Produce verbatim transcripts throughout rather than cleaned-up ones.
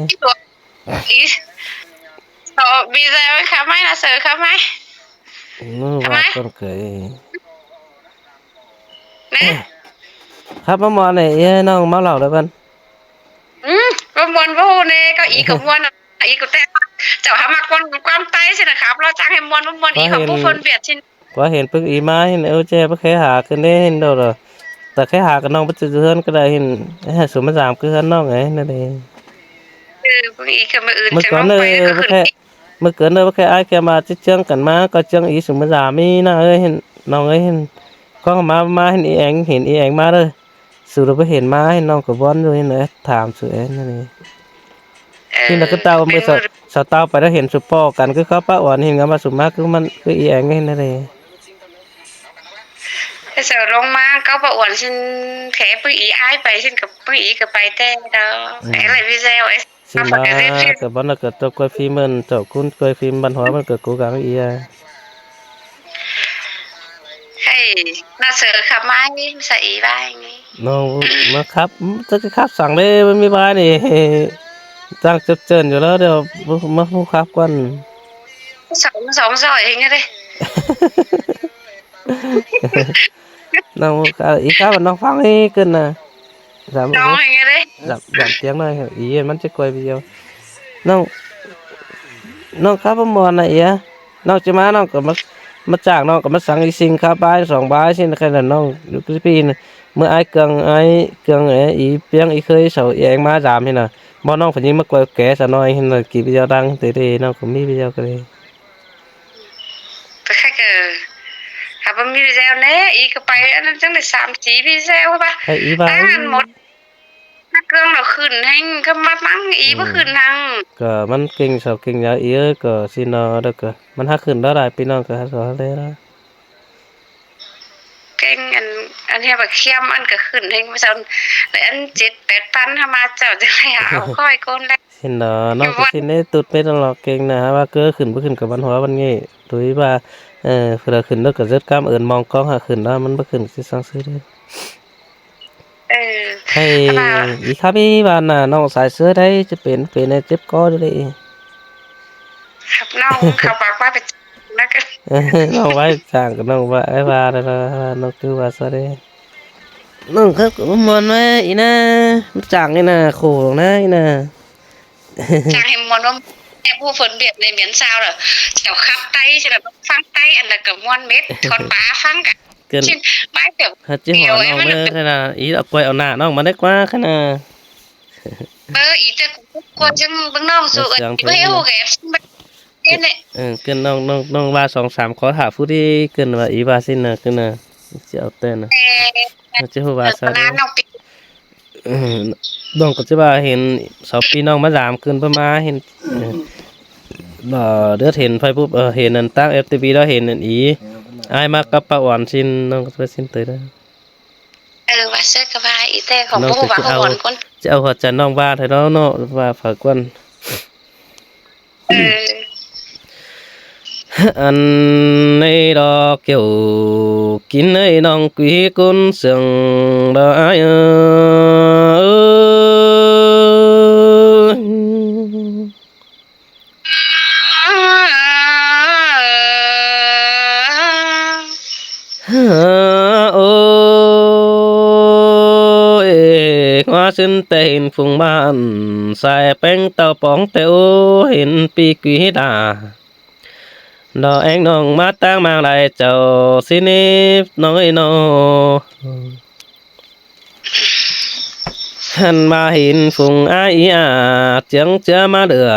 Ý, ý. Sau video khắp máy là sự khắp máy. Nó khắp máy. Con kể. Nè. Khắp bác mòn này, ý, nó không máu lẩu đấy bân. Ừ, bác mòn bố nè, có ý có mòn, ý có tẹt. Cháu hả mặc con, con tay xin là khắp lo chăng hay mòn, bác mòn ý có bố phân biệt xin. Quá hên báu ꞌí ꞌmá hên ꞌu ꞌchẹ báu khék hả ꞌcọ ꞌnê hên đâu rồi. Ta khék hả ꞌcọ ꞌnọng báu ꞌchư ꞌhướn ꞌcọ đảy hên. Hả sủ ꞌmá dam ꞌcọ ꞌhướn ꞌnọng ꞌnê ꞌnị. Báu ꞌí ꞌcọ ꞌmự ứn ꞌmự ꞌcón ꞌnị báu khék, ꞌmự ꞌcón ꞌnị báu khék ái ꞌcọ ꞌmá ꞌchí ꞌchương căn ꞌmá ꞌcọ ꞌchương ꞌí sủ ꞌmá dam ꞌmí ꞌnọng ơi hên. ꞌNọng ơi hên. ꞌCóng ꞌmá ꞌmá hên ꞌí eng hên ꞌí eng ꞌmá đaư. Sủ ꞌlụk báu hên ꞌmá hên ꞌnọng ꞌcọ ꞌvón dú hên ꞌnị tham sủ ên ꞌnị. Hên ꞌnị ꞌcọ tau ꞌmự sau, sau tau pay đaư hên sủ ꞌpọ căn ꞌcọ khắp bác ón hên ꞌcọ ꞌmá sủ ꞌmá ꞌcọ ꞌmắn ꞌcọ ꞌí eng hên ꞌnị. Thế sau ꞌlống ꞌmá khắp bác ón xin khék báu ꞌí ái pay xin ꞌcọ báu ꞌí ꞌcọ pay ꞌtẹ đaư. Ê lai video ê. Xin ꞌmá ꞌcọ ꞌvón ꞌnị ꞌcọ tô quay phim ꞌmắn, cháu ꞌcốn quay phim văn hóa ꞌmắn ꞌcọ cố gắng ꞌí a. Hây, ꞌnạ sửa khắp máy, sai ꞌí ꞌvái ꞌnị. ꞌNọng ꞌmá khắp, chắc ꞌcọ khắp săng đaư, ꞌmắn ꞌmí ꞌvái ꞌnị. Chắng chớp chơn dú ꞌlẹo, điêu ꞌmá ꞌhụ khắp ꞌquan. Sóng, sóng giỏi hình như đây. ꞌNọng, à, ꞌí khắp ꞌnọng ꞌphắng ꞌí ꞌcứn ꞌnạ. Dám, dám, dám tiếng ꞌnọi, ꞌí ꞌmắn ꞌchí quay video. ꞌNọng, ꞌnọng khắp bác mòn ꞌnạ ꞌí a. ꞌNọng ꞌchí ꞌmá ꞌnọng ꞌcọ ꞌmá, ꞌmá chắng ꞌnọng ꞌcọ ꞌmá săng ꞌí ꞌsịn khắp bái song bái ꞌsịn khay ꞌnạ ꞌnọng. Dú ꞌcứ ꞌpi ꞌnị. ꞌMự ái Cương, ái Cương ê, ꞌí ꞌpiếng ꞌí ꞌkhới sau ꞌí eng ꞌmá dam hên ꞌnạ. ꞌMá ꞌnọng phải ꞌnhính ꞌmá quay kẻ sau ꞌnọi hên ꞌnạ kỉ video đăng tê đê ꞌnọng ꞌcọ ꞌmí video ꞌcọ đê. Báu khék ꞌcọ. Hả báu ꞌmí video ꞌnị, ꞌí ꞌcọ pay ăn ꞌnặn chắng đảy sam ꞌchí video báu. Hả ꞌí ꞌvái. Tăng ăn một. Hả Cương ꞌnọ khửn ꞌhéng, khắp ꞌmá ꞌmắn ꞌí báu khửn hăng. ꞌCọ ꞌmắn king sau king dú ꞌí ơi, ꞌcọ ꞌsịn ꞌnọ đaư ꞌcọ. ꞌMắn hả khửn đaư lai ꞌpi ꞌnọng ꞌcọ hả so ꞌlẹo đaư. King ăn, ăn hia báu khiêm ăn ꞌcọ khửn ꞌhéng ꞌmá sau. Đảy ăn chết pét păn hả ꞌmá chảu chắng lai hả au khỏi ꞌcốn ꞌlẹo. Xin đó, ꞌnọng ꞌcọ xin ꞌnị tút mết ꞌnọng lỏ king ꞌnạ, hả ꞌva ꞌcọ khửn báu khửn ꞌcọ văn hóa ꞌvắn ꞌnị. Tui ꞌva, ơ, phủ đaư khửn đaư ꞌcọ rất cảm ơn mong ꞌcóng hả khửn đó, ꞌmắn báu khửn ꞌchí săng ꞌsứ đaư. Ơ, hây, ꞌva ꞌí khắp ꞌí ꞌva ꞌnạ, ꞌnọng sai ꞌsứa đaư, ꞌchí pên, pên ꞌnị chếp có đaư đê. Khắp ꞌnọng, khắp bác ꞌva pên ꞌnạ ꞌcọ. ꞌNọng ꞌva chắng ꞌcọ ꞌnọng ꞌva, ái ꞌva đaư, ꞌnọng ꞌcứ ꞌva ꞌsứa đaư. ꞌNọng khắp ꞌcọ ꞌmá mòn ꞌnị ꞌnạ, chắng ꞌnị ꞌnạ, khổ ꞌnị ꞌnạ. Chắng hên mòn ꞌva, em ꞌhụ phân biệt ꞌnị miễn sao lỏ. Chảu khắp tay, chứ là ꞌphắng tay, ăn là ꞌcọ mòn mết, khón bá ꞌphắng cả. Kin. Xin, bái tiểu. Hả, ꞌchí hả ꞌnọng ꞌnị, khay ꞌnạ, ꞌí au quay au ꞌnạ ꞌnọng ꞌmá đé ꞌquá, khay ꞌnạ. Bơ, ꞌí ꞌchớ ꞌcọ ꞌcọ chắng bưng ꞌnọng su, ꞌchí báu ꞌhụ ghép, xin bác. Kin, kin ꞌnọng, ꞌnọng, ꞌnọng ꞌva song sam khó hả phút đi, kin ꞌva ꞌí ꞌva ꞌsịn ꞌnạ, kin ꞌnạ. ꞌChí au ꞌtẹ ꞌnạ. Ê, ꞌchí ꞌhụ ꞌva sa đaư. ꞌNọng ꞌcọ ꞌchí ꞌva hên sau ꞌpi ꞌnọng ꞌmá dam kin báu ꞌmá hên, ơ, đứa hên Facebook, ơ, hên ăn ꞌtáng F T V đó hên ăn ꞌí. Ai ꞌmá cắp páo ón ꞌsịn, ꞌnọng ꞌcọ ꞌchí ꞌva ꞌsịn ꞌtẹ đó. Ơ, ꞌva ꞌsớ ꞌcọ ꞌva ꞌí ꞌtẹ khong ꞌnọng bố ꞌhụ ꞌva ꞌchí khong au, ón ꞌcốn. ꞌChí au hả chả ꞌnọng ꞌva thế đó, ꞌnọng ꞌva phải ꞌquan. Ăn ꞌnị đó kiêu kin ꞌnị ꞌnọng quí ꞌcốn sương đó ai ơi. Ôi, ꞌnhá ꞌsịn ꞌtẹ hên phung ꞌmắn sai péng táo póng ꞌtẹ ôi hên ꞌpi quí đa. Đó eng ꞌnọng ꞌmá ꞌtáng ꞌmáng lai chảu ꞌsịn ꞌnị ꞌnọng ơi ꞌnọ. Hăn ꞌmá hên phung ai ꞌí a, chướng ꞌchớ ꞌmá đửa,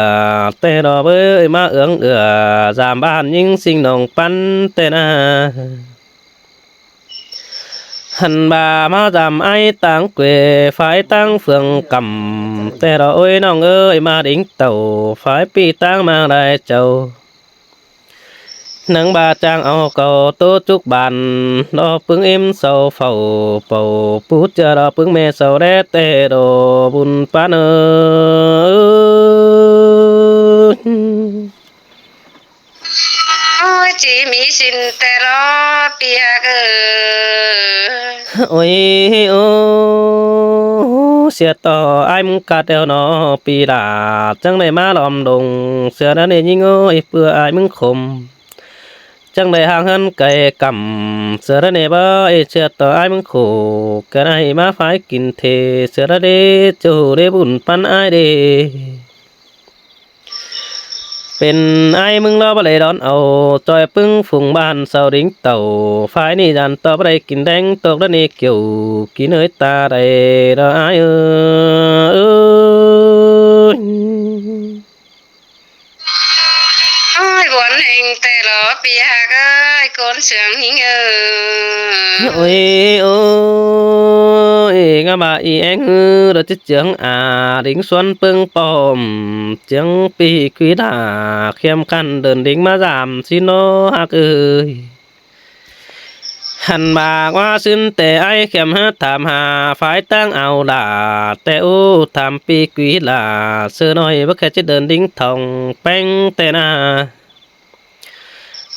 ꞌtẹ đó bới ꞌmá ướng đửa, dam ꞌván ꞌnhính ꞌsịn ꞌnọng păn ꞌtẹ ꞌnạ. Hăn ꞌva ꞌmá dam ai ꞌtáng quê, phái ꞌtáng phường cắm, ꞌtẹ đó ôi ꞌnọng ơi ꞌmá đính tảu, phái ꞌpi ꞌtáng ꞌmáng lai chảu. Nẳng ꞌva chang au cau tô chúc bản, đó ꞌpứng ꞌếm sau phảu pảu, pút ꞌchớ đó ꞌpứng ꞌme sau đé ꞌtẹ đó bun pán ơi. Ôi, ꞌchí ꞌmí ꞌsịn ꞌtẹ đó ꞌpi ꞌhặc ơ. Ôi, ôi. sia ꞌtọ ải ꞌmứng ꞌcặt eo ꞌnọ pi đa, chắng đảy ꞌmá lom đồng, sia ꞌnặn ꞌnị ꞌnhính ơi, ꞌpưa ải ꞌmứng khôm chắng đảy hang ꞌhướn cai căm, sia ꞌnặn ꞌnị báu ꞌnị sia ꞌtọ ải ꞌmứng khổ, ꞌcọ đảy ꞌmá phái kin thế, sia ꞌnặn ꞌnị ꞌchu đảy bun ꞌpắn ải đê. Pên ải ꞌmứng ꞌló báu đảy đón au, ꞌchoi ꞌpứng phung bản sau đính tàu, phái ꞌnị dản ꞌtọ báu đảy kin đéng, tốc ꞌnặn ꞌnị kiẻo kin ơi ta đảy đó ải ơi. Ôi, buôn hên té lo pi hák ơi, ꞌcốn sương ꞌnhính ơi. Ôi, ôi, ꞌngá ꞌva ꞌi ꞌéng ꞌhứ, đó chứ chướng à, đính xuân ꞌpứng pom, chướng pi quí đa, khiêm khăn đơn đính ꞌmá dám ꞌsịn ꞌnọ hák ơi. Hăn ꞌva ꞌquá ꞌsịn té ải khiêm ꞌhứ tham ha, phái ꞌtáng au đa, té ú tham pi quí đa, sia ꞌnọi báu khe ꞌchí đơn đính thong ꞌpéng té ꞌna.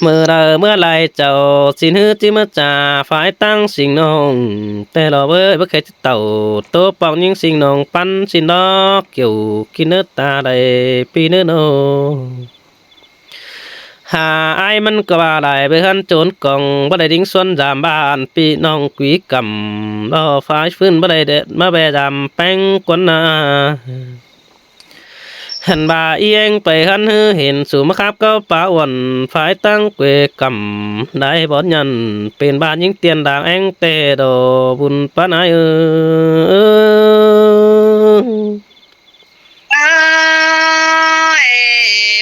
ꞌMự đaư ꞌmưa lai chảu, ꞌsịn ꞌhứ ꞌchí ꞌmá ꞌchạ phái ꞌtáng ꞌsịn ꞌnọng, té lo báu báu khe ꞌchí tảu, ꞌtố pong ꞌnhính ꞌsịn ꞌnọng ꞌpắn ꞌsịn đó, kiẻo kin ꞌnớ ta đảy pi ꞌnớ ꞌnọng. Hả, ải ꞌmắn ꞌcọ ꞌva đảy ꞌvạy ꞌhướn chốn cỏng, báu đảy đính xuân dám bản pi ꞌnọng quí căm, lo phái ꞌphứn báu đảy đét ꞌmá ꞌvạy dám ꞌpéng ꞌquán ꞌna. Hăn ꞌva ꞌi ꞌéng pay ꞌhướn ꞌhứ hên sú ꞌmá khắp cáu pá uôn, phái ꞌtáng quê căm đảy bón nhẳn, pên bản ꞌnhính tiên đang ꞌéng té đó bun ꞌpắn ải ơi. Ơ, ê,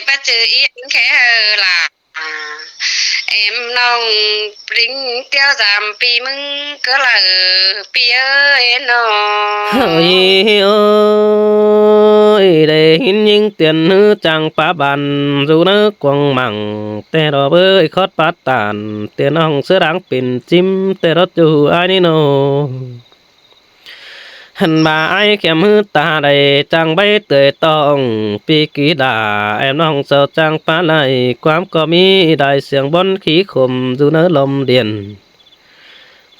báu chứ ꞌi ꞌéng khe hơ lả. Em ꞌnọng đính ꞌtiếu dám pi ꞌmứng ꞌcọ lả pi ơi ꞌnọ. Ôi, ôi, đảy hên ꞌnhính tiên ꞌhứ chắng pá bản, dú ꞌnớ cuông mẳng, té đó báu khót pá tản, tiên ꞌnọng sia đang pên chim, té đó ꞌchu ải ꞌnị ꞌnọ. Hăn ꞌva ải khiêm ꞌhứ ta đảy chắng báu tưới tong, pi quí đa, em ꞌnọng sau chắng pá lai, ꞌquám ꞌcọ ꞌmí đảy siêng bón khí khôm dú ꞌnớ lom điên.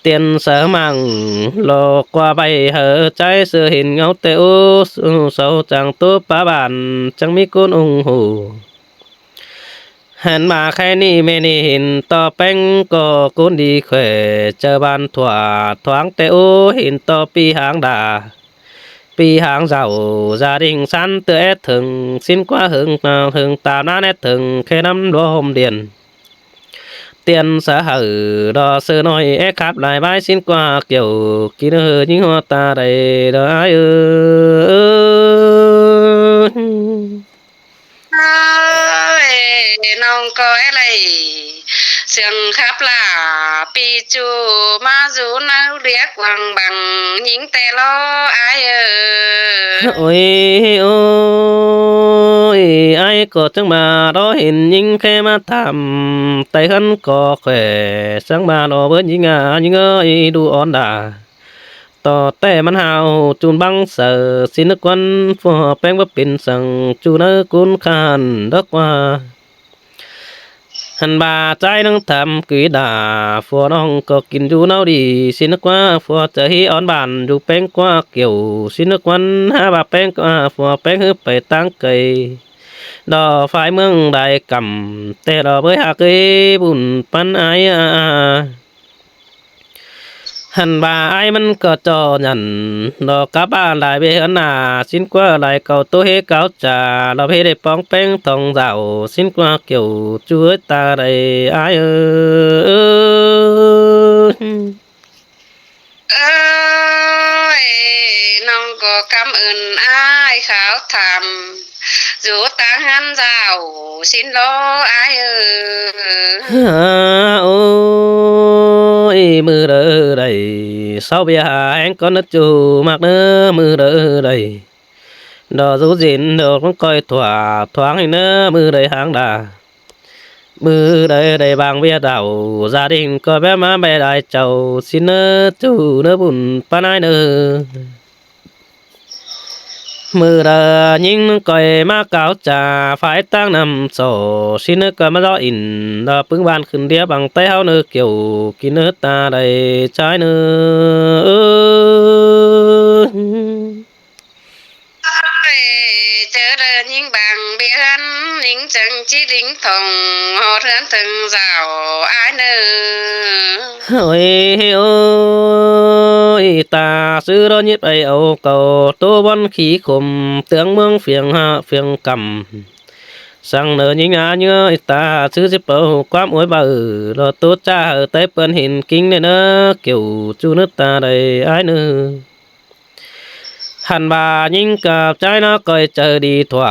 Tiên sa măng lo ꞌquá ꞌvạy hảư ꞌchái sia hên ꞌngáu té ú, sau chắng ꞌtố pá bản, chắng ꞌmí ꞌcốn ủng hộ. Hăn ꞌva khay ꞌnị ꞌmé ꞌnị hên ꞌtọ ꞌpéng ꞌcọ ꞌcốn đi khỏe, chaư bản thuả thoáng té ú hên ꞌtọ pi háng đa, pi háng dảu, gia đình sắn ꞌtưa é thưng, ꞌsịn ꞌquá hưng, hưng ta ꞌnán é thưng, khe ꞌnắm lúa hôm điên. Tiên sa hảư đó sia ꞌnọi é khắp lai bái, ꞌsịn ꞌquá kiẻo kin ꞌnớ ꞌhứ ꞌnhính ꞌhua ta đảy đó ải ơi. Ơi, ꞌnọng ꞌcọ é lai siêng khắp lả, pi ꞌchu ꞌmá dú ꞌnớ điếc quăng bằng ꞌnhính té lo ải ơi. Ôi, ôi, ải ꞌcọ chắng ꞌva đó hên ꞌnhính khe ꞌmá tham, té ꞌhướn ꞌcọ khỏe, chắng ꞌva lo báu ꞌnhính à, ꞌnhính ơi, đu ón đa. Tó té ꞌmắn hảư ꞌchun băng saư, ꞌsịn ꞌnớ ꞌquán phua péng báu pên săng, ꞌchu ꞌnớ ꞌcốn khan đắc ꞌva. Hăn ꞌva ꞌchái ꞌnăng tham quí đa, phua ꞌnọng ꞌcọ kin dú ꞌnáo đi, ꞌsịn ꞌnớ ꞌquá phua chaư hí ón bản dú péng ꞌquá kiẻo, ꞌsịn ꞌnớ ꞌquán hák ꞌva péng ꞌcọ phua péng ꞌhứ pay ꞌtáng cay. Đó phái ꞌmướng đai căm, té đó bới hák ơi bun ꞌpắn ải a. Hăn ꞌva ải ꞌmắn ꞌcọ ꞌchọ nhẳn, đó cắp bản lai bê hớn a, ꞌsịn ꞌquá lai cáu tô hế cáo cha, đó bê đảy póng péng thong dảo, ꞌsịn ꞌquá kiẻo ꞌchu ới ta đảy ải ơi. Ơi, ꞌnọng ꞌcọ căm ơn ải kháo tham. Dú ta hăn dảo, ꞌsịn lo ải ơi. Ôi, ꞌmự đaư đảy, sáu bia hả ꞌhéng cón nớt ꞌchu ꞌmặc ꞌnớ ꞌmự đaư đảy. Đó dú dên đó ꞌcoi thuả thoáng ꞌnớ ꞌmự đaư háng đa. ꞌMự đaư đảy bang bia đảo, gia đình ꞌcoi bé ꞌmá bé đai chảu, ꞌsịn ꞌnớ ꞌchu ꞌnớ bun ꞌpắn ải ꞌnớ. ꞌMự đaư ꞌnhính ꞌcoi ꞌmá cáo cha, phái ꞌtáng năm sổ, ꞌsịn ꞌnớ ꞌcoi ꞌmá dó in, đó ꞌpứng bản khửn đĩa bang té ꞌháu ꞌnớ kiẻo, kin ꞌnớ ta đảy ꞌchái ꞌnớ. ꞌlạ ꞌnhính bang bía ꞌhướn, ꞌnhính chắng ꞌchí đính thong, ꞌhọt ꞌhướn tơng dảo ải ꞌnớ. Ôi, ôi, ta ꞌsứ ꞌló nhíp ai au cau, ꞌtố bón khí khôm, tướng ꞌmướng phiêng hák phiêng căm. Săng ꞌnớ ꞌnhính ải ꞌnớ, ta ꞌsứ ꞌchí pau ꞌquám ối baư, ꞌló ꞌtố ꞌchạ hảư ꞌTáy pươn hên ꞌkính ꞌnớ, ꞌnớ, Kiẻo ꞌchu ꞌnớ ta đảy ải ꞌnớ. Hăn ꞌva ꞌnhính cắp ꞌchái ꞌnớ ꞌcoi chaư đi thua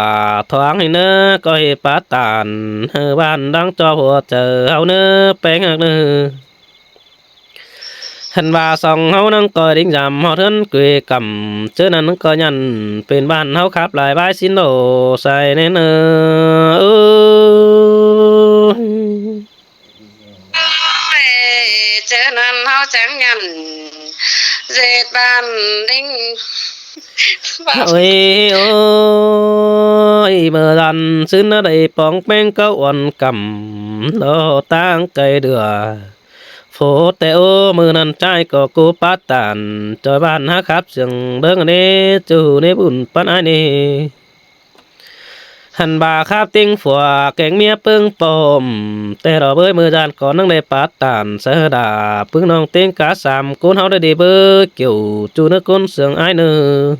thoáng ꞌnớ, ꞌcoi pá tản hảư ꞌván đang ꞌchọ hua chaư ꞌháu ꞌnớ, ꞌpéng ꞌhặc ꞌnớ. Hăn ꞌva song ꞌháu ꞌnăng ꞌcoi đính dăm ꞌhọt ꞌhướn quê căm, ꞌchớ ꞌnặn ꞌnăng ꞌcoi nhẳn pên ꞌván ꞌháu khắp lai ꞌvái ꞌsín đổ sai ꞌnớ ꞌnớ. Ơ, ê, ꞌchớ ꞌnặn ꞌháu chắng nhẳn ꞌdệt ꞌván đính. Ôi, ôi, ꞌmự dăn ꞌsứn ꞌnớ đảy póng ꞌpéng cáu uôn căm, ꞌló ꞌtáng cai đưa. Phô ꞌtẹ ꞌố ꞌmự ꞌnặn ꞌchái ꞌcọ ꞌcú pá tản, ꞌchoi ꞌván hák khắp siêng đớng ꞌnế, ꞌchu ꞌnế bun ꞌpắn ải ꞌnế. Hăn ꞌva khắp ꞌtếng phua kéng ꞌmía ꞌpứng pom, ꞌtẹ ꞌló bới ꞌmự dăn ꞌcọ ꞌnăng đảy pá tản, sáư đả ꞌpứng ꞌnọng ꞌtếng cá sam ꞌcốn ꞌháu đảy đi bới, Kiẻo ꞌchu ꞌnớ ꞌcốn siêng ải ꞌnớ.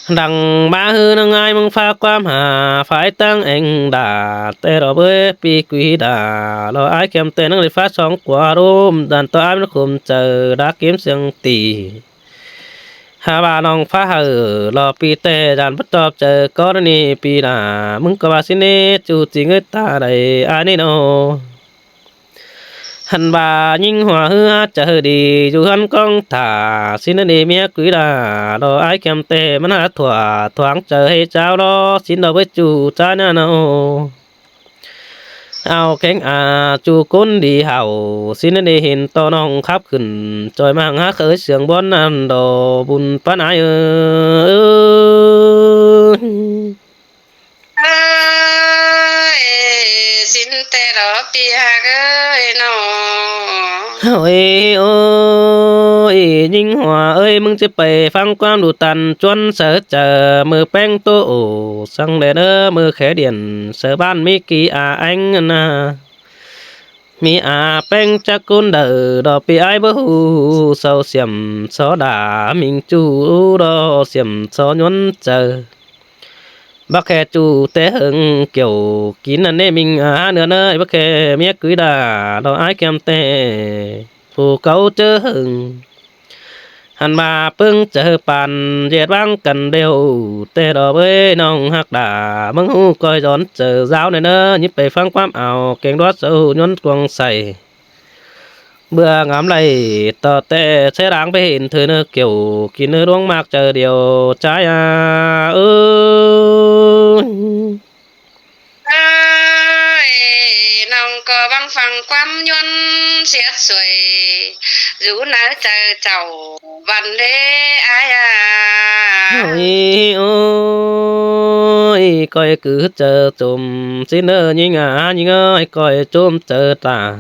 Đăng ꞌmá ꞌhứ ꞌnăng ải ꞌmướng phák ꞌquám hả, phái ꞌtáng eng đả, ꞌtẹ ꞌló bới ꞌpi quí đả, ꞌló ải ꞌkhiêm ꞌtẹ ꞌnăng đảy phák song ꞌquá ꞌlốm, dăn ꞌtọ ải ꞌmắn khôm chaư đá ꞌkím siêng tỉ. Hả ꞌva ꞌnọng phák hảư, ꞌló ꞌpi ꞌtẹ dăn báu ꞌchọ chaư ꞌcọ ꞌnị ꞌpi đả, ꞌmứng ꞌcọ ꞌva ꞌsín ꞌnế ꞌchu ꞌchí ꞌngới ta đảy ải ꞌnị ꞌnớ. Hăn ꞌva ꞌnhính hua ꞌhứ hák chaư đi, dú ꞌhướn ꞌcóng thả, ꞌsín ꞌnớ ꞌnị ꞌmía quí đả, ꞌló ải ꞌkhiêm ꞌtẹ ꞌmắn hák thua thoáng chaư ꞌhế chảu ꞌló, ꞌsín ꞌló bới ꞌchu ꞌchá ꞌnớ ꞌnớ. Au kéng a ꞌchu ꞌcốn đi hảư, ꞌsín ꞌnớ ꞌnị hên ꞌto ꞌnọng khắp khửn, ꞌchoi ꞌmáng hák ới siêng bón ꞌnặn đảy bun ꞌpắn ải ơ. Ơ, ê, ꞌsín ꞌtẹ ꞌló ꞌpi hák ới ꞌnớ. Ôi, ôi, ꞌnhính hua ới, ꞌmứng ꞌchí pay ꞌphắng ꞌquám đu ꞌtan ꞌchuốn sáư chaư ꞌmự ꞌpéng ꞌtố ổ, săng đen ꞌnớ ꞌmự khé điên sáư ꞌván ꞌmí kí a ꞌéng ꞌnớ. ꞌMí a ꞌpéng chắc ꞌcốn đaư, ꞌló ꞌpi ải báu ꞌhụ, sau siêm so đả ꞌmính ꞌchu, ꞌló siêm so ꞌnhuốn chaư. Bác khe ꞌchu té hơng Kiẻo kin ꞌnặn ꞌnế ꞌmính a ꞌnứa ꞌnớ, bác khe ꞌmía quí đả, ꞌló ải ꞌkhiêm ꞌtẹ phủ cáu ꞌchớ hơng. Hăn ꞌva ꞌpứng chaư păn ꞌdệt ꞌváng căn ꞌlẹo, ꞌtẹ ꞌló bới ꞌnọng ꞌhặc đả, ꞌmứng ꞌhụ ꞌcoi dón chaư dáo ꞌnớ ꞌnớ, ꞌnhính pay ꞌphắng ꞌquám au kéng đót sau ꞌnhuốn cuông say. Bưa ngắm lay ꞌto ꞌtẹ ꞌsé đáng pay hên thôi ꞌnớ Kiẻo kin ꞌnớ ꞌluống ꞌmặc chaư điêu ꞌchái a. Ơ, ơi, ꞌnọng ꞌcọ ꞌváng ꞌphắng ꞌquám ꞌnhuốn siết suối, dú ꞌnớ chaư chảu văn đế ải a. Ôi, ôi, ꞌcoi cứ chaư chôm ꞌsín ꞌnớ ꞌnhính a, ꞌnhính ơi, ꞌcoi chôm chaư ta.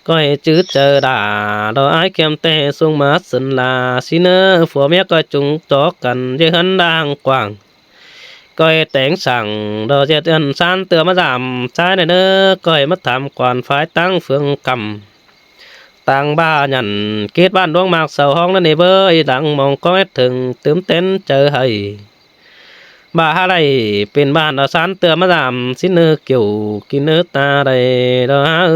ꞌCoi chứ chaư đả, ꞌló ải ꞌkhiêm ꞌtẹ sung ꞌmá sưn la ꞌsín ꞌnớ, phua ꞌmía ꞌcoi chung chó căn ꞌdệt ꞌhướn đang quảng. ꞌCoi téng sảng, ꞌló ꞌdệt ꞌhướn ꞌsán ꞌtưa ꞌmá dăm ꞌchái ꞌnớ ꞌnớ, ꞌcoi ꞌmá tham quan phái ꞌtáng phướng căm. ꞌTáng ꞌva nhẳn kít ꞌván ꞌluống ꞌmặc sau ꞌhóng ꞌnớ ꞌnị bới, đang mong ꞌcóng ét thưng tứm tén chaư hảy. ꞌVa hák đảy pên ꞌván ꞌsán ꞌtưa ꞌmá dăm ꞌsín ꞌnớ Kiẻo kin ꞌnớ ta đảy ꞌló hák ơ.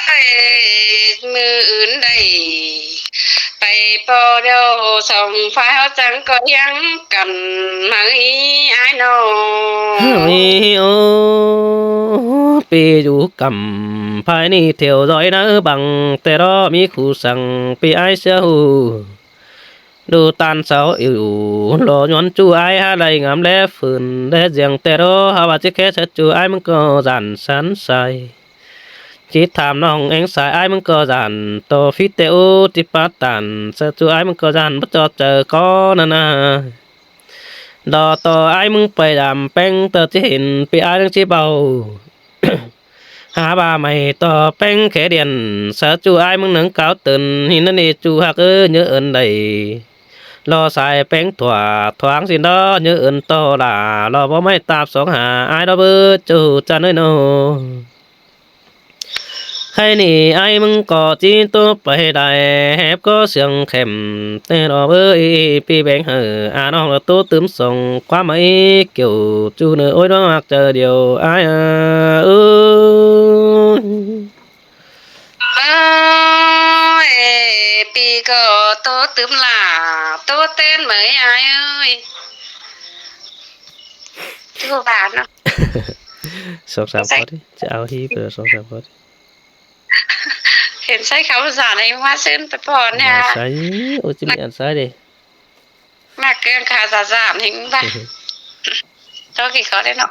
Ơi, ꞌmự ứn đảy pay ꞌpo điêu song phái ꞌháu chắng ꞌcọ hiếng căn ꞌmự ải ꞌnớ. Ôi, ô, ꞌpi dú căm phái ꞌnị thiêu dói ꞌnớ, băng ꞌtẹ ꞌló ꞌmí khu săng ꞌpi ải ꞌsứa ꞌhụ. Đu ꞌtan sau ứu ꞌló ꞌnhuốn ꞌchu ải hák đảy ngắm ꞌlé phưn ꞌlé ꞌdiếng ꞌtẹ ꞌló, hák ꞌva ꞌchí khé ꞌsứa ꞌchu ải ꞌmứng ꞌcọ dản sán sai. ꞌChí tham ꞌnọng ꞌéng sai ải ꞌmứng ꞌcọ dản ꞌto phít ꞌtẹ ú ꞌchí pá tản, ꞌsứa ꞌchu ải ꞌmứng ꞌcọ dản báu ꞌchọ chaư ꞌcó ꞌnặn a. Đo ꞌto ải ꞌmứng pay dăm ꞌpéng ꞌtơ ꞌchí hên ꞌpi ải ꞌnhắng ꞌchí báu. A, ꞌva ꞌmạy ꞌto ꞌpéng khé điện, sáư ꞌchu ải ꞌmứng nẳng cáo tứn, ꞌhịn ꞌnặn ꞌnị ꞌchu ꞌhặc ới, nhớ ơn đảy. Lo sai ꞌpéng thua thoáng ꞌsịn đó, nhớ ơn ꞌto lả, lo báu ꞌmạy ꞌtạp song hả ải đó báu, ꞌchu ꞌchăn ới ꞌnọ. Khay ꞌnị ải ꞌmứng ꞌcọ ꞌchí ꞌtố pay đảy, hép ꞌcọ siêng khẻm ꞌtẹ lo báu, ꞌpi béng hảư a ꞌnọng ꞌlạ ꞌtố tứm song ꞌquám ꞌmạy, ꞌkiu ꞌchu ꞌnớ ối ꞌluống ꞌmặc chaư điêu ải ới. Ơi, ꞌpi ꞌcọ ꞌtố tứm lả, ꞌtố ꞌtến ꞌmới ải ới. Song sam khót đi, ꞌchí au ꞌhí pay song sam khót. Hên ꞌsáy khắm dản ꞌnị ꞌmá ꞌsướng pay pon ꞌnị. ꞌSáy, ô, ꞌchí ꞌmí ăn ꞌsáy đi. ꞌMặc ꞌcương khả dản dản ꞌhịn ꞌva. ꞌChọ kỉ khót đi ꞌnọ.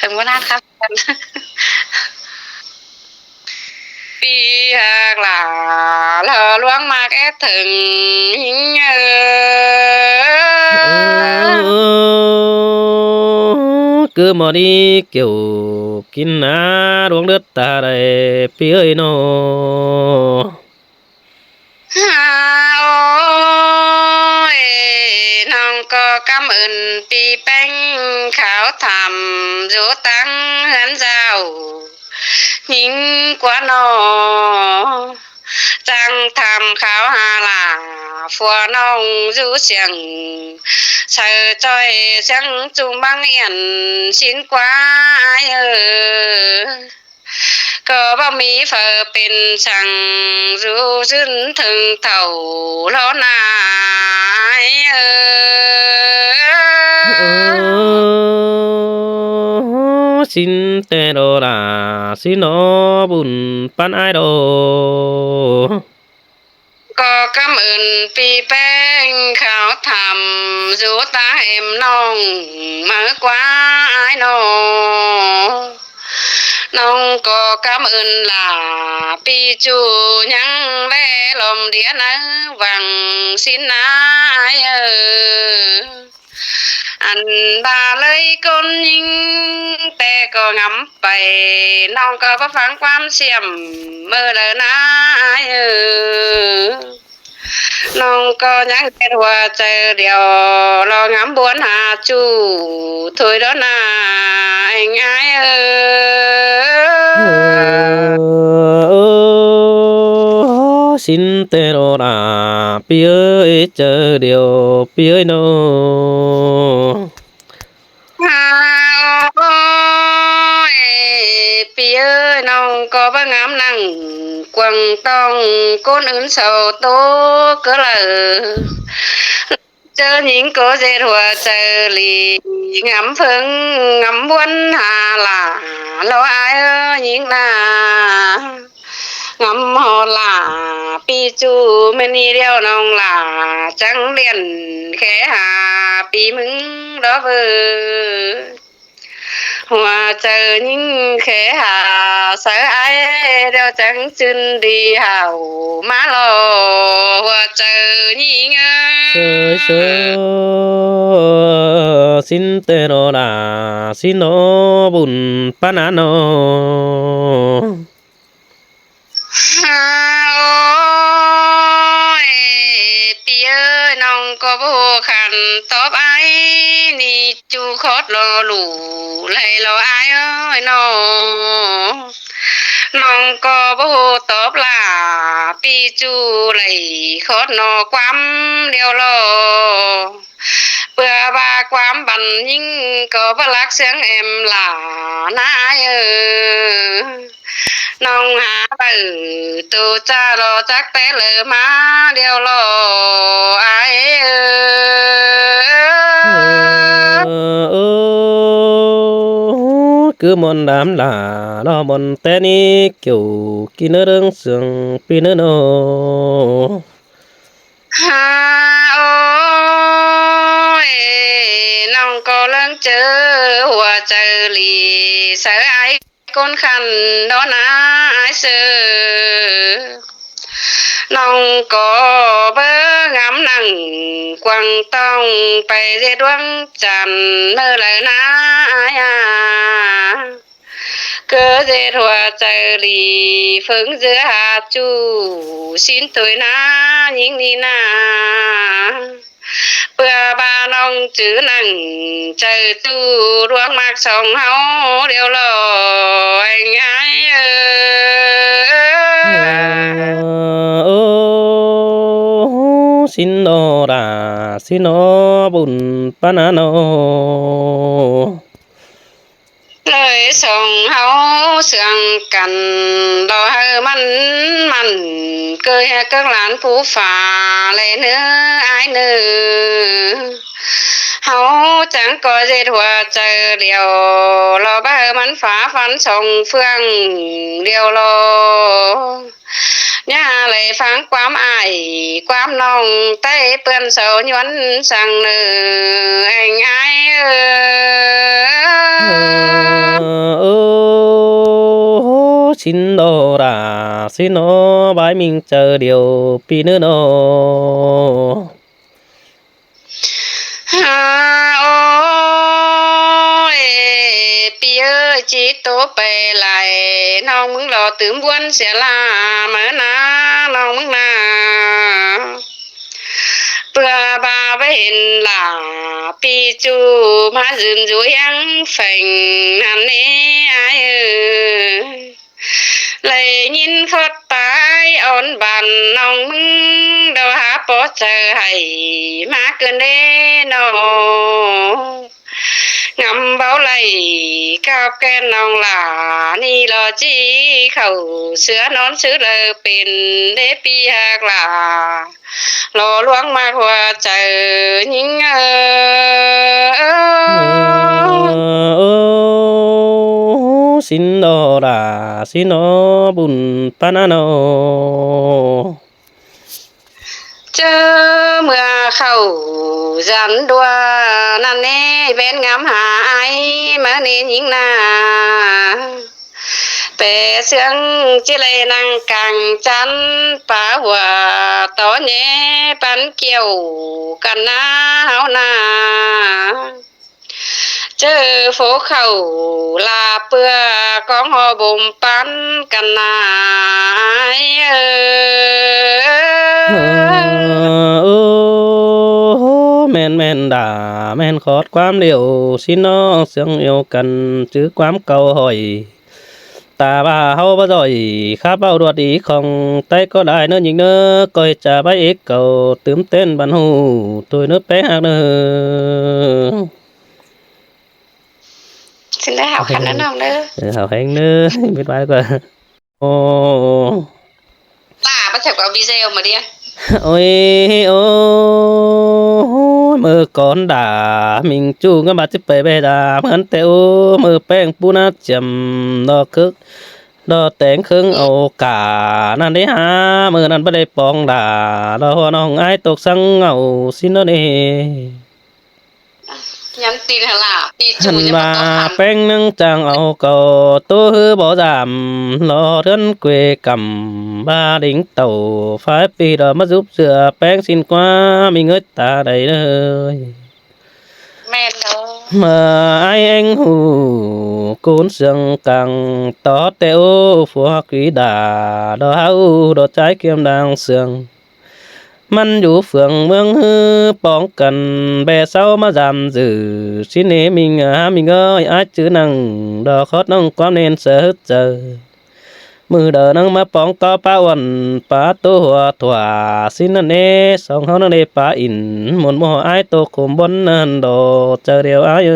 Hên ꞌmá ꞌnặn khắm dản. ꞌPi ꞌhặc lả, lo ꞌluống ꞌmặc é thửng ꞌhịn ơ. Cứ ꞌmọ đi ꞌkiu kin a ꞌluống đớt ta đảy ꞌpi ới ꞌnọ. Ôi, ꞌnọng ꞌcọ căm ơn ꞌpi ꞌpéng kháo tham dú ꞌtáng ꞌhướn dao ꞌnhính ꞌquá ꞌnọ. Chắng tham kháo ha lả, phua ꞌnọng dú siêng, sau ꞌchoi siêng ꞌchum báng yến ꞌsịn ꞌquá ải ới. ꞌCọ báu ꞌmí phaư pên săng dú dưn thơng thảu lo ꞌnạ ải ới. Ơ, ꞌsịn ꞌtẹ lo lả, ꞌsịn ꞌnọ bun ꞌpắn ải đô. ꞌCọ căm ơn ꞌpi ꞌpéng kháo tham dú ꞌtáng êm ꞌnọng ꞌmá ꞌquá ải ꞌnọ. ꞌNọng ꞌcọ căm ơn lả ꞌpi ꞌchu ꞌnhắng ꞌlé lom đía ꞌnớ văng ꞌsịn ꞌnạ ải ới. Ăn ꞌva ꞌlới ꞌcốn ꞌnhính ꞌtẹ ꞌcọ ngắm pay, ꞌnọng ꞌcọ báu phắng ꞌquám ꞌsiêm ꞌmự đaư ꞌnạ ải ới. ꞌNọng ꞌcọ ꞌnhắng ꞌdệt hua chaư điêu lo ngắm ꞌbuôn ha ꞌchu thôi đó ꞌnạ eng ải ới. Ơ, ơ, ơ, ꞌsịn ꞌtẹ lo lả ꞌpi ới, chaư điêu ꞌpi ới ꞌnọ. Ha, ôi, ꞌpi ơi, ꞌnọng ꞌcọ báu ngắm nẳng quảng tong ꞌcốn ứn sau ꞌtố cá lả. ꞌChớ ꞌnhính ꞌcọ ꞌdệt hua chaư ꞌli ngắm ꞌphớng ngắm ꞌbuôn ha lả lo ải ơi ꞌnhính ꞌnạ. Ngắm ꞌhọt lả ꞌpi ꞌchu ꞌmen ꞌnị điêu ꞌnọng lả chắng điện khé ha ꞌpi ꞌmứng đó ꞌvớ. Hua chaư ꞌnhính khé ha sáư ải điêu chắng ꞌchưn đi hảu ꞌmá lo hua chaư ꞌnhính ới. Sơi, sơi, ꞌsịn ꞌtẹ lo lả, ꞌsịn ꞌnọ bun ꞌpắn ải ꞌnọ. Ôi, ꞌpi ơi, ꞌnọng ꞌcọ báu khăn tóp ải ꞌnị ꞌchu khót lo lủ đảy lo ải ơi ꞌnọ. ꞌNọng ꞌcọ báu tóp lả ꞌpi ꞌchu đảy khót ꞌnọ ꞌquám điêu lo. ꞌPưa ꞌva ꞌquám băn ꞌnhính ꞌcọ báu lắc ꞌsướng êm lả ꞌnạ ải ới. ꞌNọng ha đaư tô ꞌchạ lo chắc té lơ ꞌmá điêu lo ải ới. Ơ, ơ, cứ ꞌmuôn đam lả lo ꞌmuôn té ꞌnị ꞌkiu kin ꞌnớ ꞌlớng sương ꞌpi ꞌnớ ꞌnọ. Ha, ôi, ꞌnọng ꞌcọ ꞌlớng ꞌchớ hua chaư ꞌli sáư ải ꞌcốn khăn đó ꞌnạ ải ꞌsứ. ꞌNọng ꞌcọ báu ngắm nẳng quảng tong pay ꞌdệt ꞌluống chăn ꞌmự đaư ꞌnạ ải a. ꞌcọ ꞌdệt hua chaư đi, ꞌphớng ꞌdứa ha ꞌchu, ꞌsịn thôi ꞌna, ꞌnhính ꞌnị ꞌna. ꞌPưa ꞌva ꞌnọng chứ ꞌnăng chaư ꞌchu, ꞌluống ꞌmặc song ꞌháu điêu lo, ꞌeng ải ơi. Ơ, ơ, ꞌsịn lo đa, ꞌsịn lo bun ꞌpá ꞌna lo. ꞌLới song ꞌháu sương căn, lo hảư ꞌmắn mẳn, ꞌcới ꞌcướng lan phú pha ꞌlẹ ꞌnớ, ải ꞌnớ. ꞌHáu chắng ꞌcọ ꞌdệt hua chaư điêu lo, ꞌva hảư ꞌmắn pha ꞌphắn song ꞌphướng điêu lo. ꞌNhá ꞌlới ꞌphắng ꞌquám ải, ꞌquám ꞌnọng ꞌTáy ꞌpươn sau ꞌnhuốn săng ꞌnớ, ꞌeng ải ơi. Ơ, ơ, ꞌsịn lo đa, ꞌsịn lo bái ꞌminh chaư điêu ꞌpi ꞌnớ lo. Ha, ôi, ꞌpi ơi, ꞌchí ꞌtố pay lai, ꞌnọng ꞌmứng lo tứm ꞌbuôn sia ꞌla, ꞌmá ꞌna, ꞌnọng ꞌmứng ꞌna. ꞌPưa ꞌva ꞌvạy hên lả, ꞌpi ꞌchu ꞌmá dưn dú ꞌhiếng pheng ꞌnặn ꞌnị, ải ơi. ꞌLạy ꞌnghín khót pay ón bản ꞌnọng ꞌmứng, đaư hák ꞌpo chaư hảy ꞌmá ꞌcứn đé ꞌnọ. Ngắm báu đảy cắp ken ꞌnọng lả, ꞌnị lo ꞌchí khảu ꞌsứa ꞌnón ꞌsứ đaư pên đé ꞌpi ꞌhặc lả. Lo ꞌluống ꞌmặc hua chaư ꞌnhính ơ. Ơ, ơ, ơ, ꞌsịn lo đa, ꞌsịn lo bun ꞌpá ꞌna lo. ꞌChớ ꞌmưa khảu dán ꞌlúa ꞌnặn ꞌnị, ꞌvén ngắm ha ải ꞌmá ꞌnị ꞌnhính ꞌna. Pé ꞌsướng ꞌchí ꞌlạy ꞌnăng cang chăn, pá hua tó ꞌnhé păn kiẻo căn ꞌna ꞌháu ꞌna. ꞌChớ phố khảu la ꞌpưa cóng ꞌhọ bôm păn căn ꞌna ải ơ. Ơ, ơ, ơ, ꞌmen ꞌmen đa, ꞌmen khót ꞌquám điêu ꞌsịn ꞌnọ, ꞌsướng điêu căn chứ ꞌquám cáu hỏi. Ta ꞌva ꞌháu báu ꞌdội, khắp báu đuột đi khong, ꞌTáy ꞌcọ lai ꞌnớ ꞌnhính ꞌnớ, ꞌcoi ꞌchạ bái ếc cáu tứm ꞌtến bản ꞌhụ, thôi ꞌnớ pék ꞌhặc ꞌnớ. Xin đảy hảư khăn ꞌnớ ꞌnọng ꞌnớ. Ơ, hảư ꞌhéng ꞌnớ, mết ꞌvái ꞌquá. Ô. Lả báu chảu ꞌcọ video ꞌmá đi. Ôi, ôi, ꞌmưa cón đa, ꞌminh ꞌchu ꞌngá ꞌmá ꞌchí pay ꞌvạy đa, ꞌmưa ꞌnặn ꞌtẹ ô, ꞌmưa ꞌpéng pú ꞌná chiêm, ꞌlo khớng, ꞌlo téng khớng au cả ꞌnặn đé ha, ꞌmưa ꞌnặn báu đảy pong đa, ꞌlo ꞌhua ꞌnọng ải tốc săng au ꞌsịn ꞌnớ ꞌnị. Nhắn tin hả lạ? Pi chu. Hăn nhắn ꞌva tốc hẳn. ꞌPéng ꞌnưng chang au cáu, ꞌtố ꞌhứ báu dám, ꞌlo ꞌhướn quê căm, ꞌva đính tảu, phái pi đỏ ꞌmá dúp dưa, ꞌpéng ꞌsịn ꞌquá, ꞌminh ơi ta đảy ꞌnớ. ꞌMen đó. ꞌMá ải ꞌéng ꞌhụ, cốn sương căng, tó ꞌtẹ ô, phua quí đa, đỏ hảư, đỏ ꞌchái kiêm đang sương. ꞌMắn dú phường ꞌmướng ꞌhứ póng căn, ꞌbe sau ꞌmá dám dử, ꞌsịn ꞌnị ꞌminh, ơ, ꞌminh ơi, ải chứ ꞌnăng, đỏ khót ꞌnọng ꞌquám ꞌnến ꞌsớ chaư. ꞌMự đaư ꞌnăng ꞌmá póng tó pá uôn, pá ꞌtố hua thua, ꞌsịn ꞌnặn ꞌnế, song ꞌháu ꞌnăng đảy pá ỉn, ꞌmuôn ꞌmộ ải tô khôm bón ꞌnặn đỏ, chaư điêu ải ơ.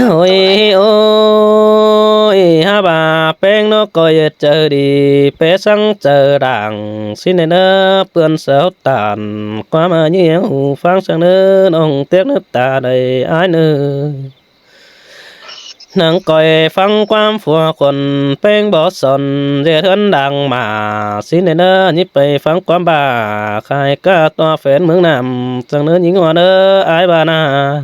Ôi, ôi, hák ꞌva ꞌpéng ꞌnọ ꞌcoi chaư đi, pé săng chaư đang, ꞌsịn ꞌnị ꞌnớ, ꞌpươn sau tản, ꞌquám ꞌmá ꞌnhính ꞌhụ ꞌphắng săng ꞌnớ, ꞌnọng téc ꞌnớ ta đảy ải ꞌnớ. ꞌNăng ꞌcoi ꞌphắng ꞌquám phua khuôn, ꞌpéng bók son, ꞌdệt ꞌhướn đang ꞌmá, ꞌsịn ꞌnị ꞌnớ, ꞌnhính pay ꞌphắng ꞌquám ꞌva, khai cá tua phén ꞌmướng ꞌnặm, săng ꞌnớ ꞌnhính ꞌhua ꞌnớ, ải ꞌva ꞌna.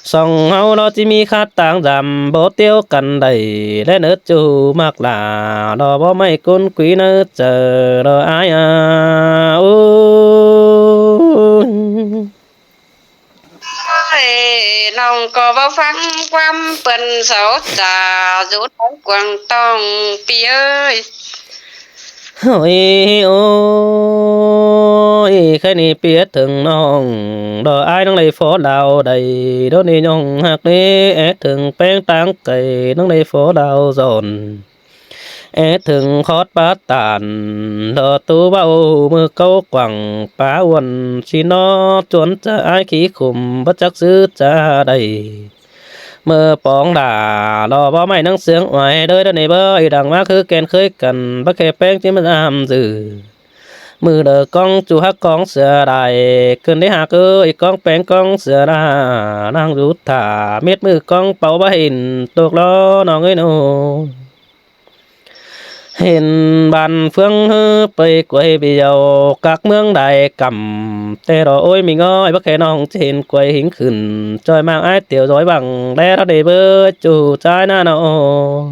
Song ꞌháu ꞌnọ ꞌchí ꞌmí khát táng dăm, báu ꞌtiếu căn đảy, ꞌlé ꞌnớ ꞌchu ꞌmặc lả, đỏ báu ꞌmạy cốn quí ꞌnớ chaư, đỏ ải a, ôi. ꞌnọng ꞌcọ ꞌvạu ꞌphắng ꞌquám ꞌpươn sáu ta dú táng cuông ꞌtong ꞌpi ới. Ôi, ôi, khay ꞌnị ꞌpi é thưng ꞌnọng, đo ải ꞌnăng đảy phó đao đảy, đo ꞌnị ꞌnọng ꞌhặc ꞌnị é thưng ꞌpéng táng cay ꞌnăng đảy phó đao dón. É thưng khót pá tản, đo ꞌtố ꞌvạu ꞌmự cáu quảng pá uôn, ꞌchí ꞌnọ chuốn chaư ải khí khum báu chắc ꞌsứ chaư đảy. ꞌMự póng đả lo báu ꞌmạy ꞌnăng siêng uai đới đa ꞌnị báu, ꞌnị đang ꞌmá ꞌkhứ ken khới căn báu khe ꞌpéng ꞌchí ꞌmá dăm dử. ꞌMự đaư ꞌcóng ꞌchu ꞌhặc ꞌcóng sia đảy, ꞌcứn đé ꞌhặc ới, ꞌcóng ꞌpéng ꞌcóng sia đa, đang dú thả mết ꞌmự ꞌcóng páo báu hên tốc lo ꞌnọng ới ꞌnô. Hên bản ꞌphướng ꞌhứ pay quay ꞌviạu cặc ꞌmướng đảy cắm, té đo ôi ꞌmí ꞌngới báu khe ꞌnọng ꞌchí hên quay hính khửn, ꞌchoi ꞌmáng ải tiếu dói băng đé đa đê báu ꞌchu ꞌchái ꞌna ꞌnọ.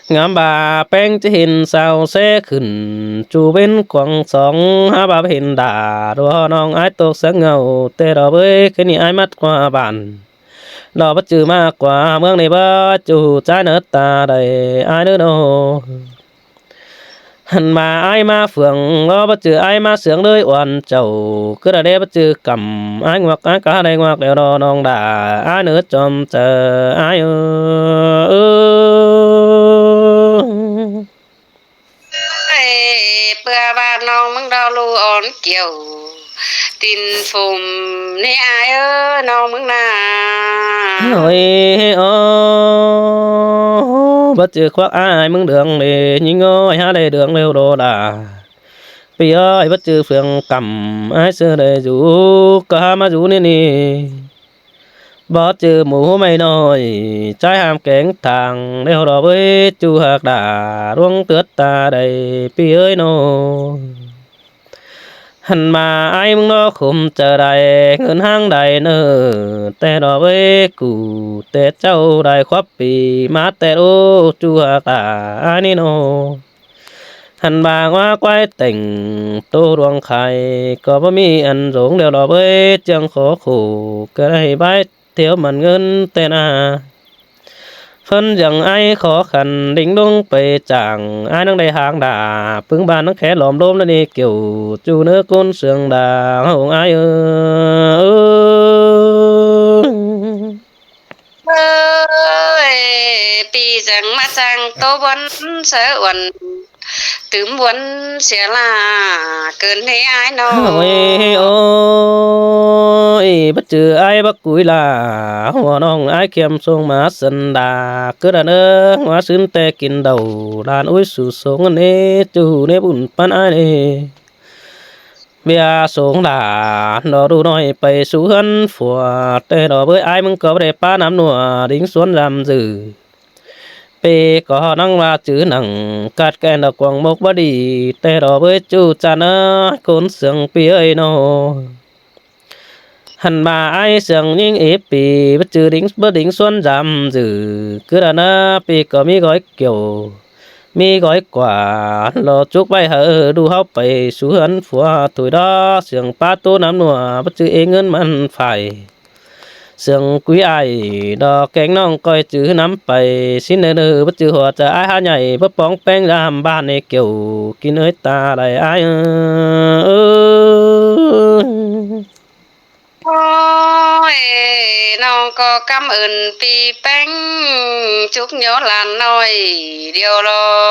Ngắm ba ꞌpéng ꞌchí hên sao ꞌsé khửn, ꞌchu bến cuông sóng hák ba hên đả, đua ꞌnọng ải tốc sáng ngầu, té đo bới khay ꞌnị ải mắt ꞌquá bản. Đo báu ꞌchư ꞌmá ꞌquá ꞌmướng ꞌnị báu ꞌchu ꞌchái ꞌnớ ta đảy ải ꞌnớ ꞌnô. Hăn ꞌmá ải ꞌmá phượng, đo báu ꞌchư ải ꞌmá siêng đới uôn chảu, ꞌcứ đa đé báu ꞌchư cắm ải ngoặc ải cá đảy ngoặc đeo đo ꞌnọng đả ải ꞌnớ chom chaư ải ơ. Ơi, ꞌpưa ꞌva ꞌnọng ꞌmướng đo ꞌlụk ón kiẻo tin phum ꞌnị ải ơ ꞌnọng ꞌmướng ꞌna. Ôi, ơ, báu ꞌchư khuák ải ꞌmướng đường đê, ꞌnhính ơi hák đảy đường đeo đo đả. ꞌPi ơi, báu ꞌchư phượng cắm ải ꞌsứ đảy dú, ꞌcọ hák ꞌmá dú ꞌnị ꞌnị. Báu ꞌchư mú ꞌmạy ꞌnọi, ꞌchái ham kéng thang, đeo đo bới ꞌchu ꞌhặc đả, ꞌluống tướt ta đảy ꞌpi ới ꞌnô. Hăn ꞌmá ải ꞌmướng ꞌnọ khum chaư đảy, ꞌngớn ꞌháng đảy ꞌnớ, té đo bới ꞌcụ, té ꞌchạu đảy khóp pi, ꞌmá té ꞌlụk ꞌchu ꞌhặc đả ải ꞌnị ꞌnô. Hăn ꞌva ꞌngoá ꞌquái tẻng tô đuông khai, ꞌcọ báu ꞌmí ăn dống đeo đo bới ꞌchương khó khổ, ꞌcọ đảy bái thiếu mẳn ꞌngớn ꞌtẹ ꞌna. ꞌPhớn dăng ải khó khăn đinh đung pay chảng, ải ꞌnăng đảy háng đả, ꞌpứng bản ꞌnăng khé lom lôm ꞌnớ ꞌnị, kiẻo ꞌchu ꞌnớ ꞌcốn siêng đả hông ải ơ. Ơi, ꞌpi dăng ꞌmá chắng tô buôn sáư uôn, tứm buôn sia ꞌla, ꞌcứn ꞌnị ải ꞌnọng. Ôi, ôi, báu ꞌchư ải báu cúi ꞌla, ꞌhua ꞌnọng ải khiêm sông ꞌmá sân đả, ꞌcứ đa ꞌnớ ꞌngoá sứn ꞌtẹ kin đảu, đan ối su sông ꞌnị, ꞌchu ꞌnị bun ꞌpắn ải ꞌnị. ꞌViạk sông đả, đo đu ꞌnọi pay sú ꞌhướn phua, ꞌtẹ đo bới ải ꞌmướng ꞌcọ báu đảy pá năm ꞌnua, đính suốn dăm dử. ꞌPi ꞌcọ ꞌnăng ꞌva chứ nẳng, ꞌcặt ken đo cuông mốc báu đi, ꞌtẹ đo bới ꞌchu chăn ơ, ꞌcốn siêng ꞌpi ơi ꞌnô. Hăn ꞌva ải siêng ꞌnhính íp pi, báu ꞌchư đính, báu đính suốn dăm dử, ꞌcứ đa ꞌna ꞌpi ꞌcọ ꞌmí gói kiẻo, ꞌmí gói quả, lo chúc ꞌvạy hảư đu ꞌháu pay sú ꞌhướn phua thủi đó, siêng pá ꞌtố năm ꞌnua, báu ꞌchư ê ꞌngớn mẳn phải. Siêng quí ải, đo kéng ꞌnọng ꞌcoi chứ năm pay, sính ꞌnơ ꞌnơ, báu ꞌchư hua chaư ải hák nhảy, báu póng ꞌpéng dăm bản ꞌnị kiẻo, kin ới ta đảy ải ơ. Ôi, ꞌnọng ꞌcọ cảm ơn ꞌpi ꞌpéng, chúc nhớ lan ꞌnọi điêu lo.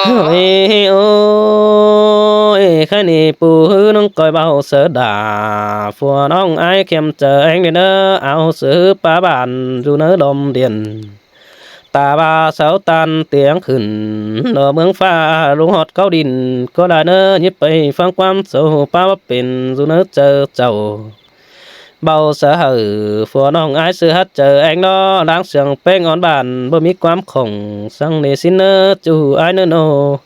Ôi, ôi, khay ꞌnị ꞌpú ꞌhứ ꞌnọng ꞌcoi báu sáư đả, phua ꞌnọng ải khiêm chaư ꞌéng đi ꞌnớ, au sáư pá bản dú ꞌnớ lom điên. Ta ꞌva sáu tan tiếng khửn, đo ꞌmướng ꞌphạ ꞌluống ꞌhọt cáu đin, ꞌcọ lai ꞌnớ nhíp pay ꞌphắng ꞌquám sau pá báu pên dú ꞌnớ chaư chảu. Báu sáư hảư phua ꞌnọng ải sáư hák chaư ꞌéng ꞌnọ, láng siêng ꞌpéng ón bản, báu ꞌmí ꞌquám khỏng, săng ꞌnị sính ꞌnớ ꞌchu ải ꞌnớ ꞌnô.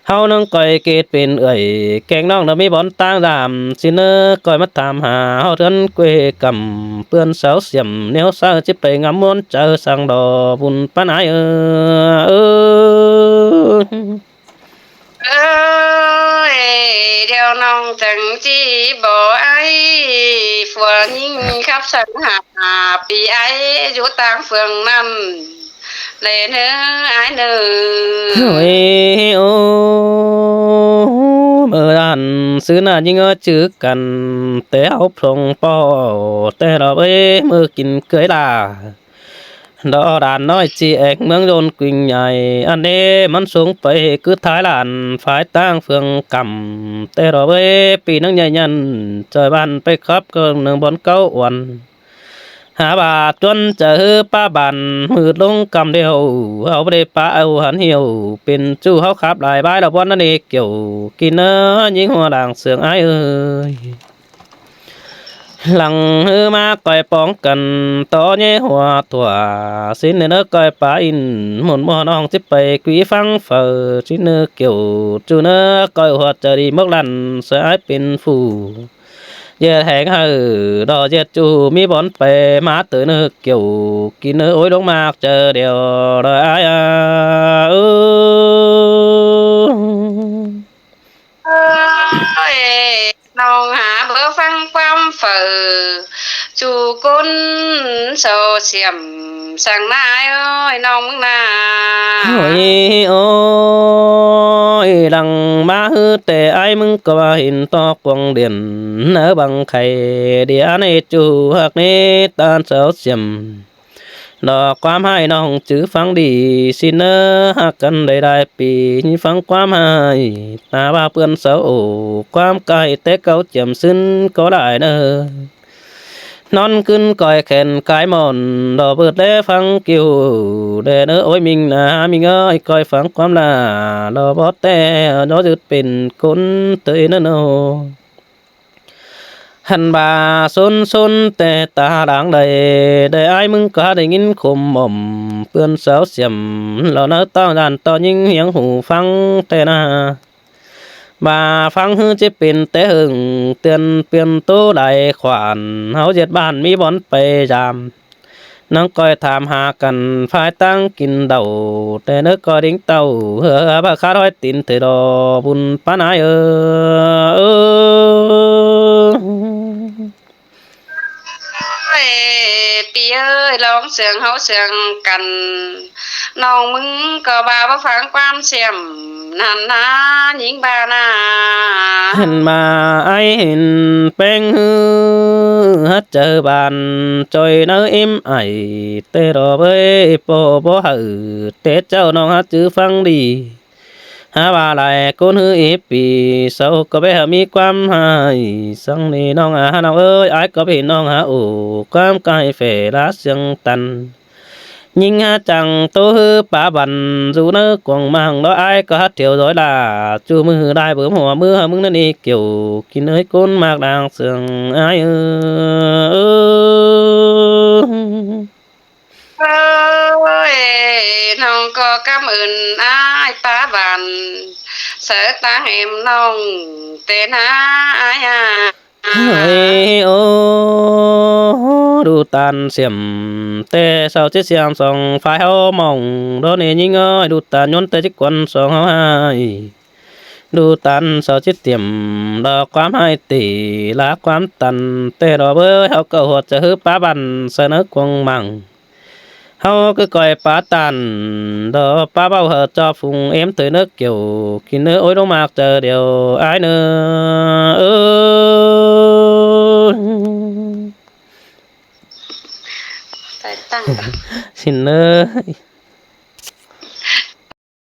ꞌHáu ꞌnăng ꞌcoi kết pên ưởi, kéng ꞌnọng đa ꞌmí bón ꞌtáng dăm, sính ꞌnớ ꞌcoi ꞌmá tham ha ꞌhọt ꞌhướn quê cắm, ꞌpươn sáu siểm ꞌnéo sáư, chếp pay ngắm ꞌmuôn chaư săng đo bun ꞌpắn ải ơ. Ơi, điêu ꞌnọng chắng ꞌchí bók ải, phua ꞌnhính khắp săng hả, pi ải dú ꞌtáng phường ꞌnặn. Lê ꞌnớ, ải ꞌnớ. Ôi, ô, ꞌmự đan ꞌsứ ꞌnạ ꞌnhính ꞌchớ căn té ꞌháu phong ꞌpọ té ꞌlọ ới ꞌmự kin cưới đa. Đó đàn nói chị ẹc mướn dôn quỳnh nhảy ăn đế mắn xuống pay cứ thái lan phái tang phường cắm té đó với pi nắng nhảy nhăn trời ban pay khắp cơ nương bón cáu uốn. Hả bà tuấn chở hư pa bàn hư lông cắm điều hậu bê pa âu hẳn hiểu pin chu hậu khắp lại bái là bón ăn đế kiểu kín ơ những hoa làng sương ái ơi. Lăng ꞌhứ ꞌmá ꞌcoi póng căn tó ꞌnhế hua thua, sính ꞌnớ ꞌcoi pá in, ꞌmôn ꞌmo ꞌnọng ꞌchí pay quí ꞌphắng phaư, sính ꞌnớ kiẻo ꞌchu ꞌnớ ꞌcoi hua chaư đi mốc lăn, sa ái pên phủ. ꞌDệt hẻng hảư, đỏ ꞌdệt ꞌchu ꞌmí bón pay ꞌmá tớ ꞌnớ kiẻo, kín ꞌnớ ối lông ꞌmặc chaư điêu, đòi ái a, ư. Ơi, ꞌnọng hả báu ꞌphắng ꞌquám phaư, ꞌchu ꞌcốn sau siểm săng ꞌnạ ải ơi, ꞌnọng ꞌmứng ꞌnạ. Ôi, ôi, lăng ꞌmá ꞌhứ té ải ꞌmứng ꞌcọ ꞌva hên ꞌto cuông điện, ꞌnớ băng khay đi ăn ꞌchu ꞌhặc ꞌnế ꞌtan sau siểm. Đó ꞌquám ꞌhại ꞌnọng chứ ꞌphắng đi, sính ꞌnớ ꞌhặc căn đảy đai pi, ꞌnhính ꞌphắng ꞌquám ꞌhại, ta ꞌva ꞌpươn sau ổ, ꞌquám cai té cáu chiếm sính ꞌcọ đảy ꞌnớ. ꞌNón ꞌcứn ꞌcoi khen cái mòn, đó bớt đé ꞌphắng kiu, đé ꞌnớ ối ꞌminh ꞌnạ, ꞌminh ơi, ꞌcoi ꞌphắng ꞌquám ꞌla, đó bót té, đó dứt pên ꞌcốn tơi ꞌnớ ꞌnớ. Hẳn bà sốn sốn té ta láng đảy, đảy ải ꞌmứng ꞌcọ đảy ꞌnghín khôm mỏm, ꞌpươn sau siểm, lo ꞌnớ ꞌtáng đan ꞌto ꞌnhính hiếng hủ ꞌphắng té ꞌnạ. Bà ꞌphắng ꞌhứ ꞌchí pên té hưng, tiên piên tố đảy khoản, hảư ꞌdệt bản ꞌmí bón pay dam. ꞌNăng ꞌcoi tham hả căn phái tang kin đảu, té ꞌnớ ꞌcoi đính tảu, hưa hưa ꞌva khát ꞌhói tin ꞌtới đó bun pá ải ơ. Ơi, pi ơi, ꞌlóng sương hảư sương căn, ꞌnọng ꞌmứng ꞌcọ ꞌva báu ꞌphắng ꞌquám siểm, ꞌnặn ꞌnạ, ꞌnhính ꞌva ꞌnạ. Hẳn ꞌmá ải hên ꞌpéng ꞌhứ, hắt chaư ban, ꞌchoi ꞌnớ ím ải, té đó bới ꞌpo báu hảư, té chảu ꞌnọng hả chứ ꞌphắng đi. Hả ꞌva lai ꞌcốn ꞌhứ ꞌí pi, sau ꞌcọ báu hảư ꞌmí ꞌquám ꞌhại, săng đi ꞌnọng a, ꞌnọng ơi, ải ꞌcọ báu ꞌnọng hả ổ, ꞌquám cai phẻ lá siêng tăn. ꞌNhính hả chăng tô ꞌhứ pá băn, dú ꞌnớ cuông măng đó ải ꞌcọ hả thiêu dối đa, ꞌchu ꞌmự đai bớm hua ꞌmứ hả ꞌmứng ꞌnặn đi kiẻo, kín ơi ꞌcốn ꞌmặc đang sương ải ơ. Ơi, ꞌnọng ꞌcọ căm ơn ải pá băn, sau ꞌtáng hêm ꞌnọng té ꞌnạ ải a. Ơi, ô, đu ꞌtan siểm té sau chết siang song phái hảư mỏng, đó ꞌnị ꞌnhính ơi, đu ꞌtan ꞌnhốn té chết quan song hảư ải. Đu ꞌtan sau chết tiểm, đó ꞌquám ꞌhại tỉ, lá ꞌquám tăn, té đó bới hảư ꞌcọ hua chaư hứ pá băn, sau ꞌnớ cuông măng. Hảư ꞌcọ ꞌcoi pá tăn, đó pá báu hảư ꞌchọ phung ém ꞌtới ꞌnớ kiẻo, kín ꞌnớ ối ꞌlống ꞌmặc chaư điêu ải ꞌnớ. Ơ. Sính ꞌnớ.